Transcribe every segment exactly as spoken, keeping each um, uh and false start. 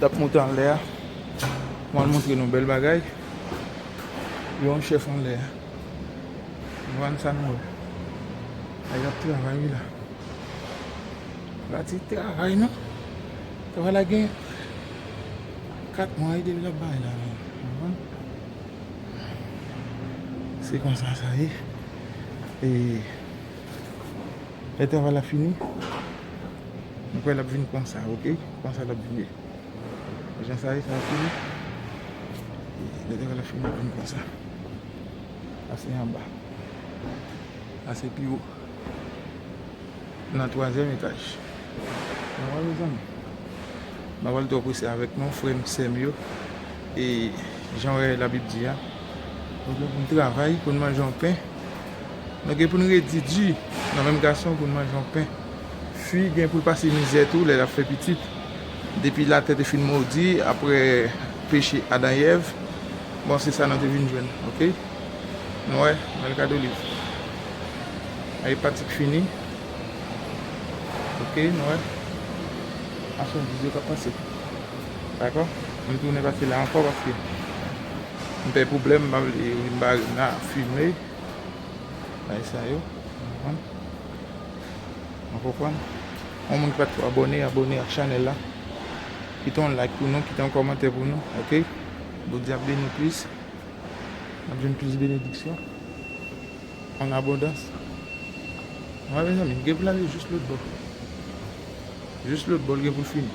Ap monte anlè a. Mwen montre nou bèl bagay. Yon chèf anlè a. Nou konn sa nou wè. Ay ap travay wi la. Pati travay non. Travay la gen kat mwa e depi l ap bay la. Nou konn? Se konsa sa ye. E lè travay la fini, nou kwè l ap vin konsa, oke? Konsa l ap vin ye. Jan sa ye, sa ap fini. E lè travay la fini, l ap vin konsa. Sa se anba. Sa se pi wo. Nan twazyèm etaj. Nou wè, mezanmi. Nou pral tou prese avèk nou, frè m, sè m yo. E jan w wè Labib di a, nou gen pou n travay, pou n manje yon pen. Nou gen pou n redi di, nan menm gason pou n manje yon pen. Fi gen pou l pase mizè tou lè l ap fè pitit. Depi latè te fin modi, apre peche Adan e Èv, bon, se sa nou te vin jwenn, oke? Nou wè, nan le kado liv. Ay patik fini. Oke, nou wè. Machandiz yo k ap pase. Dakò? M tounen pase la ankò paske m pè pwoblèm, m pa vle yo vin bare m la, fimen. Bagay sa yo. Ou konprann? Ou konprann? Yon moun ki pa t ko abòne, abòne ak chanèl la. Kite yon like pou nou, kite yon kòmantè pou nou, oke? Bondye ap beni w plis. N ap jwenn plis benediksyon. An abondans. Mwen, mezanmi, gen pou l ale jis lòt bò. Jis lòt bò, l gen pou l fini.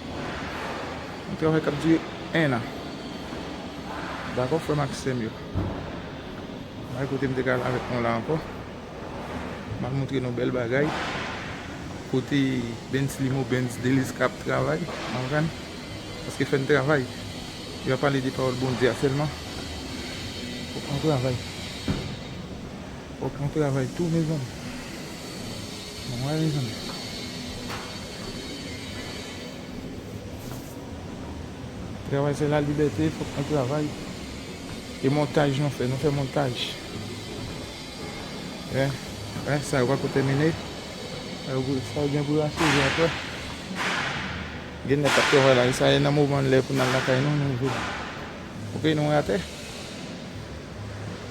Yon travay k ap dire en an. Dakò, frè m ak sè m yo. Bay kote m te ka al avèk nou la ankò. M ap montre nou bèl bagay. Kote Benz Limo, Benz Delice k ap travay. Ou konprann? Paske fè n travay. Yo ap pale de pawòl Bondye a sèlman. Fòk nou travay. Fòk nou travay tou, mezanmi. Bon, wè, mezanmi. Travay se la libète, fòk nou travay. E montaj nou fè, nou fè montaj. Wè, wè, sa yo pako tèmine. Sa yo, sa yo gen pou yo acheve apre. Gen nèg k ap travay la, e sa e nan moman lè pou n al lakay nou, nou jwenn. Oke, nou atè.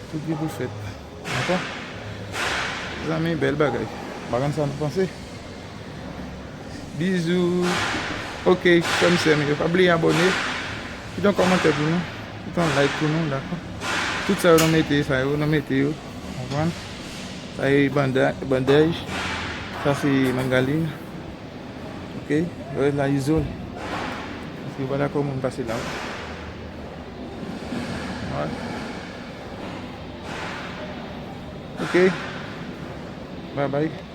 Tout gen pou fèt. Dakò? Zanmi, bèl bagay. M pa konn sa nou panse. Bizou. Oke, frè m, sè m yo, pa bliye abòne. Kite yon kòmantè pou nou. Kite yon like pou nou, dakò? Tout sa yo nou mete, sa yo nou mete yo. Konprann? Sa e banda-, bandaj. Sa se mangalin. Oke? Yo rete la izole. Paske yo pa dakò moun pase la. Alright. Oke. Bye bye.